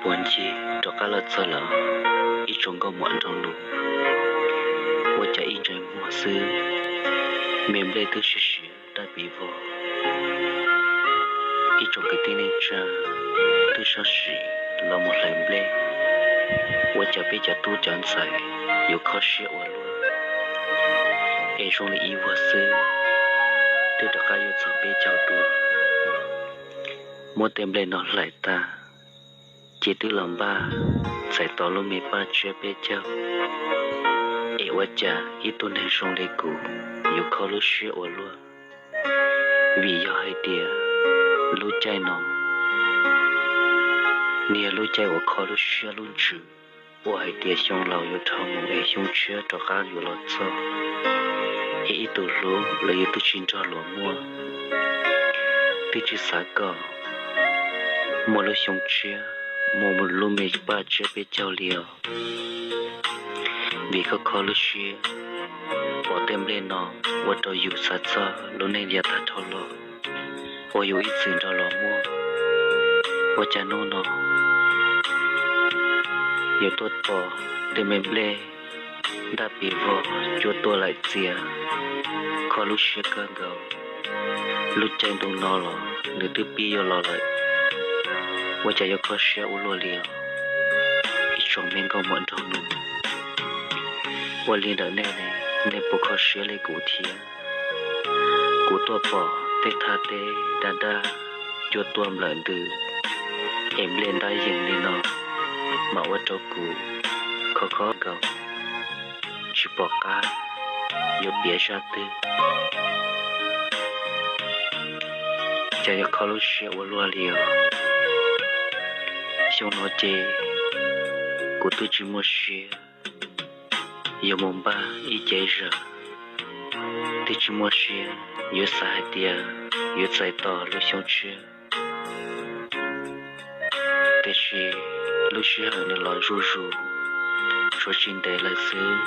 Ua ncig rov qab los txog lawm ib tsoom nkauj muam nraug nus, ua cas ib ntsais muag xwb, me nplej twb siav siav daj pis vog. Ib tsoom kwv tij neej tsa twb sab sim los mus hlais nplej, ua cas peb cov tub cov ntxhais yuav kho siab ua luaj, es zoo li ib vuag xwb twb rov qab yuav txog peb caug dua. Muab tej nplej no hlais tag, ces twb los npaj txais tos lub me paj tsiab peb caug, es ua cas ib tug neeg zoo li kuv yuav kho lub siab ua luaj. Vim yog hais tias lub caij no niag lub caij uas kho lub siab lub ntsws, ua hais tias xyoo laus yuav dhau mus es xyoo tshiab rov qab yuav los txog, es ib tug hlub los yus twb tsis nrog luag muaj, twb tsis xav kom muaj lub xyoo tshiab muaj lub me paj tsiab peb caug li os. Vim kho kho lub siab, pom tej nplej no ua rau yus xav txog lub neej yav tag dhau los uas yus ib txwm nrog luag muaj. Ua cas hnub no yuav tuaj pom tej me nplej daj pis vog cua tuaj laim txias, kho lub siab kawg nkaus. Lub caij ntu no los nws twb pib yuav los lawm, ua cas yuav kho siab ua luaj li os. Ib tsoom me nkauj muam nraug nus, ua li ntawm nej ne, nej puas kho siab li kuv thiab? Kuv tuaj pom tej thaj teb daj daj cua tuaj nplawm ntws, es nplej ntab yees li no, mas ua rau kuv khov kho nkaus, tsis pom qab yuav piav zaj twg. Cas yuav kho lub siab ua luaj li os. Xyoo no ces kuv twb tsis muaj siab yuav mus npaj ib cev zam, twb tsis muaj siab yuav xav hais tias yuav txais tos lub xyoo tshiab. Tiam sis lub sij hawm nws los zuj zus, tshuav tsis ntev lawm xwb,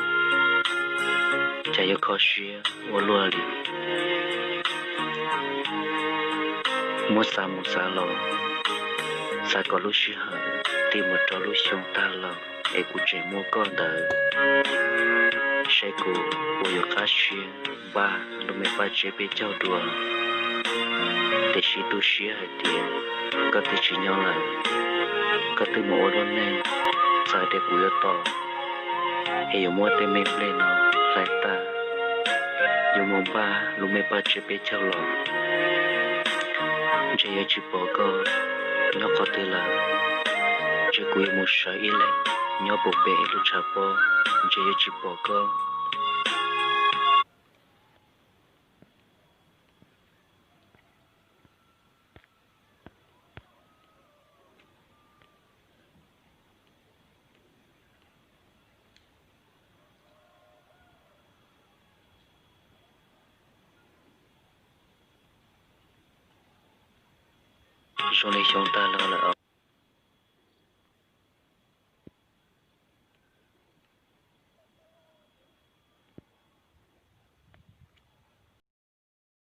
cas yuav kho siab ua luaj li. Muab xav mus xav los, xav kom lub sij hawm tig mus rau lub xyoo tag los es kuv tseem muaj koj ntawd, saib kuv puas yuav qab siab npaj lub me paj tsiab peb caug dua. Tiam sis tu siab hais tias koj twb tsis nyob lawm, koj twb mus ua lub neej, txawm tias kuv yuav tos es yuav muab tej me nplej no hlais tag, yuav mus npaj lub me paj tsiab peb caug los, ntshe yuav tsis pom koj nyob qhov twg lawm. Ntshe kuv yuav mus sawv ib leeg nyob puag pem lub tshav pob, ntshe yuav tsis pom koj. Zoo li xyoo tag los lawm.